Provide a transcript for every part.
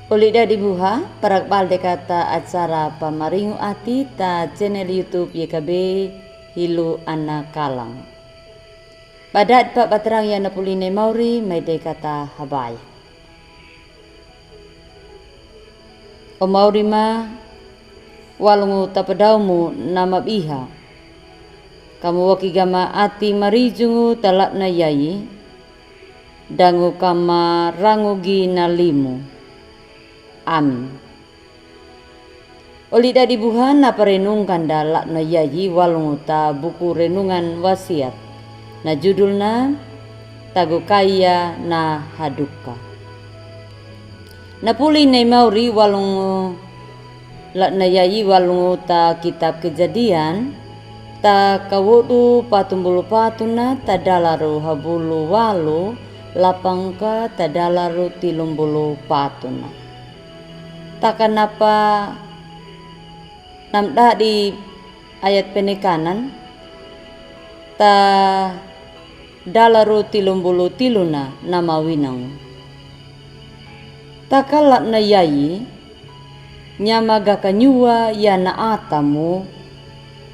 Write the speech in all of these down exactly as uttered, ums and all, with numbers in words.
Oli dadi buha, paragbalde kata acara pamaringu ati ta channel YouTube Y K B Hilu Ana Kalang. Badad pa batarang ya na puli ne mauri mai de kata habaya. O mauri ma, walungu tapedaumu na mabiha. Kamu waki gama ati marijungu talap na yayi, dangu kama rangu gi na limu. Amin. Oli dadi buha na parenungkan da lap na yayi walungu ta buku renungan wasiat. Na judulna Tagu Kaiya na Haduka. Na puli ne mauri walungu lap na yayi walungu ta kitab Kejadian, ta kawodu patumbulu patuna ta dalaru habulu walu lapang ka ta dalaru tilumbulu patuna. Taka napa namdadi ayat penekanan ta dalaru tilumbulu tiluna na mawinangu. Taka lap na yayi, nyama gaka nyuwa ya na atamu,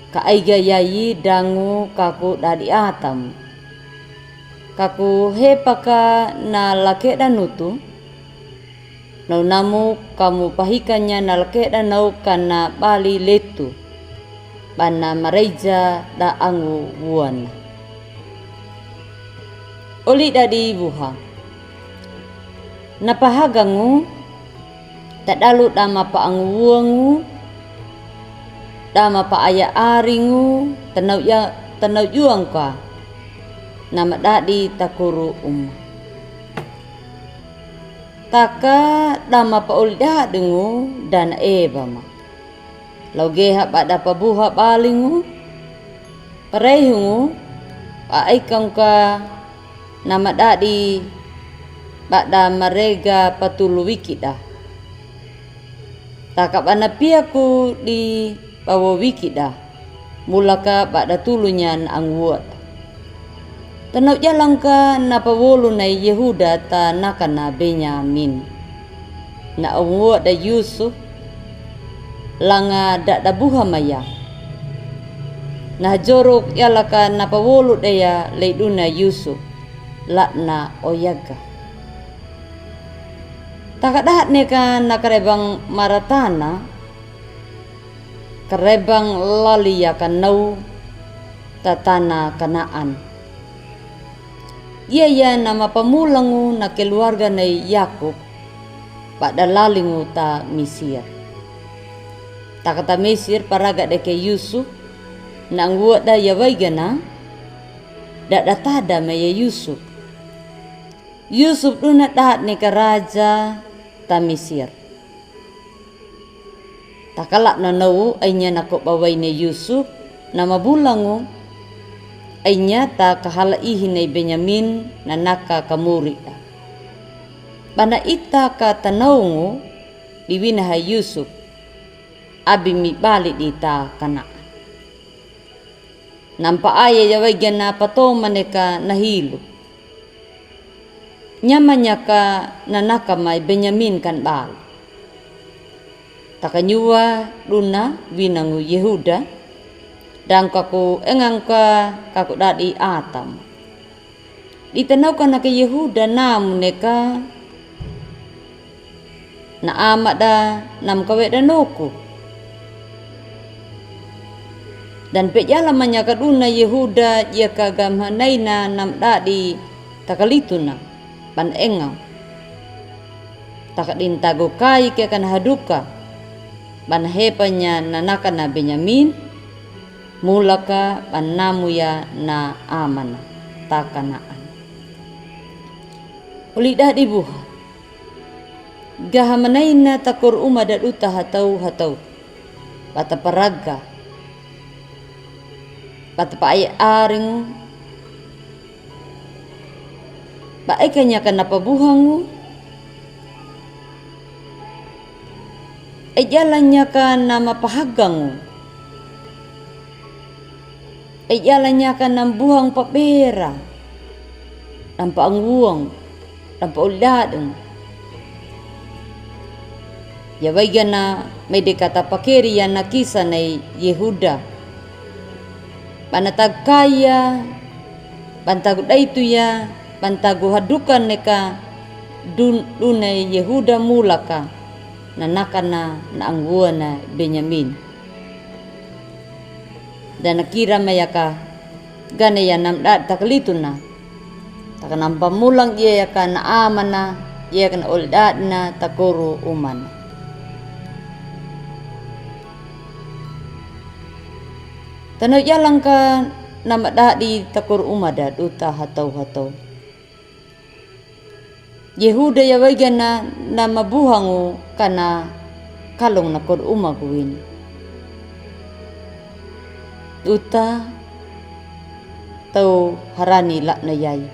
ka aiga yayi dangu kaku dadi atamu. Kaku hepaka na lakeda nutu, nau namu kamu pahikanya na lakeda nau kana bali letu, bana maraija da angu wuana. Oli dadi buha. Na pahagangu, tadalu dama pa angu wuangu, dama pa aya aringu, tanau ya, tanau juangka, nama dadi takuru uma. Taka dama pa oli dadingu dana eba ma. Lau geha bada pa buha balingu, pareihungu, pa aikangka nama dadi bada marega patulu wikida. Taka bana piaku di pawo wikida, mulaka bada tulunya na anguwada. Tanau jalangka na pawolu nai Yehuda ta nakana Benyamin. Na anguwada Yusuf, langa dada buha maya. Na hajoruk yalaka na pawolu deya leiduna Yusuf, lana oyaga. Taka dahat neka na karebang maratana, karebang lali ya kanau ta tana Kanaan. Iya ya nama pamulangu na keluarga nai Yakub, bada lalingu ta Misir. Taka ta Misir paraga deke Yusuf, na anguwada ya waigana, dada tada maya Yusuf. Yusuf duna dahat neka raja ta Misir. Taka lap na nau ainya na ko bawaine Yusuf, na mabulangu, ainya ta kahala ihi nai Benyamin na naka kamurida. Bana ita ka tanaungu di wina hai Yusuf, abi mi bali di ta Kanaan. Nampa aya ya waigana patoma neka na hilu. Nyamanya ka na naka mai Benyamin kan bali. Taka nyuwa duna winangu Yehuda, dang kaku engangka kaku dadi atam. Di tanauka naka Yehuda namu neka na amada nam kaweda noku. Dan pejala manyaka duna Yehuda yaka gamha naina nam dadi takalituna, ban engau. Taka din tagu kai ke kan haduka, ban hepanya na naka na Benyamin, mulaka ban namu ya na amana, ta Kanaan. Oli dadi buha. Gaha manaina takor uma daduta hatau-hatau. Bata paraga. Bata pa ai aring. Ba ekanya ka na pabuhangu. Ejalanya ka na mapahagangu. Ejalanya ka na buhang pa bera. Nampa anguang. Nampa uladeng. Ya waigana mai de kata pakeri ya na kisa nei Yehuda. Bana tagu kai ya, bana tagu daitu ya, bana tagu haduka neka dun-, dune Yehuda mulaka, na nakana na anguana Benyamin. Da na kira mai yaka gane ya na mdad takalituna. Taka na mpamulang iye yaka na amana, iye yaka na oldadna takoru umana. Tano yalangka na mdadi takoru umada duta hatau-hatau. Yehuda ya waigana na mabuhangu kana kalung na kor umaku wini. Duta tau harani lakna yai.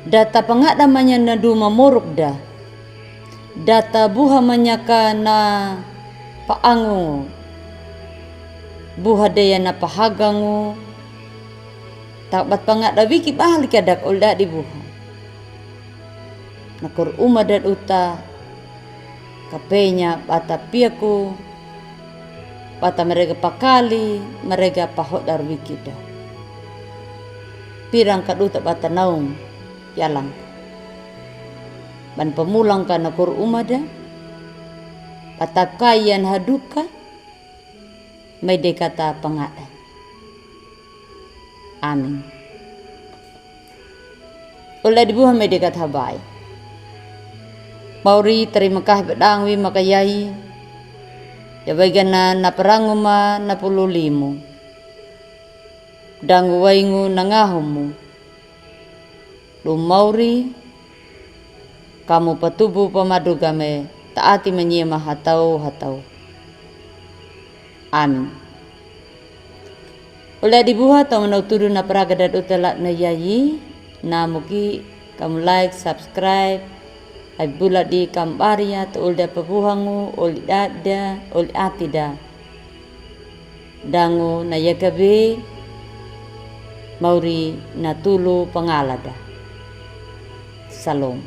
Data pangada manya na duma moruk da. Data buha manyaka na paangu. Buha deya na pahagangu. Tabat pangada wiki bali ka dak oldadi buha. Na kor umada duta. Kapenya bata piaku. Bata merega pakali, merega pahodar wiki da. Pirang ka duta bata naung. Yalang. Ban pamulang ka na kor umada. Bata kayan haduka. Mai de kata pangada. Amin. Oldadi buha mai de kata habai. Mauri terima kasih ba dang wi maka yai. Ya waigana na parangu ma na pulu limu. Dangu waingu na ngahumu. Dum mauri, kamu patubu pamaduga me taati manyema hatau-hatau. Amin. Oldadi buha tau manaw tudu na paragada duta lakna yai, na muki kamu like, subscribe, ai bula di kamu baria, tau olda pabuhangu, oli dada, oli atida. Dangu na yakabe, mauri na tulu pangalada. Salom.